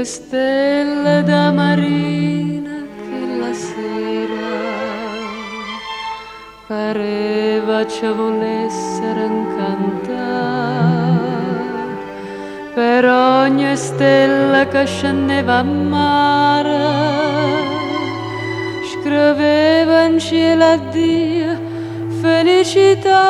Stelle da marina chella sera pareva ce vulessero 'ncantà. Per ogni stella che scenneva a mare scriveva 'ncielo a Dio felicità.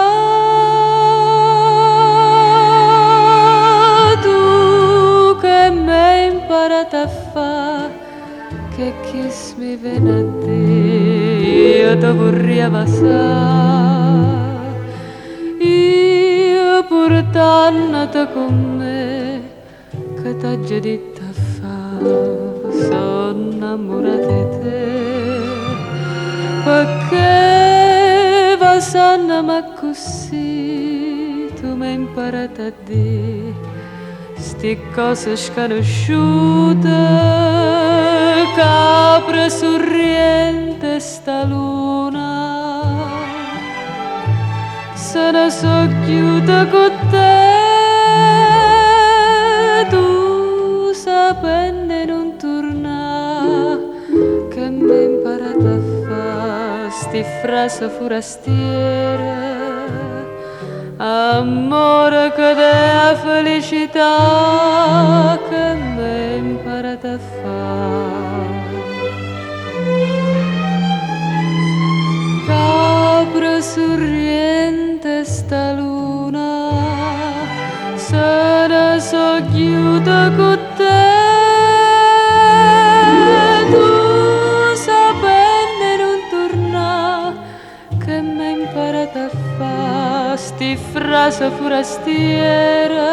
Tu che m'hai imparato a fa' che Kiss me vene a di' io te vurria vasà. Io purtannete cu me che t'aggio ditto a fa' so' 'nnammurata 'e te. Pecché vasannome accussì tu m'hai imparato a di' sti ccose scanusciute. Capre, Surriento e 'sta luna se ne so' ghiute cu te. Tu sapenne 'e nun turnà che m'hê 'mparato a fà sti frase furastiere. Ammore che d'è 'a felicità che m'hê 'mparato a fà. Capre, Surriento e 'sta luna se ne so' ghiute cu te. Tu sapenne 'e nun turnà che m'hê 'mparato a fà sti frase furastiere.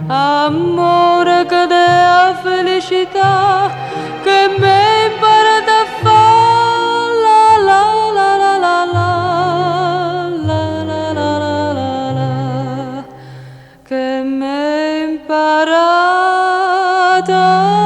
Ammore che d'è 'a felicità che m'hê 'mparato a fà. La la la la la la la la la la la la che m'hê 'mparato a.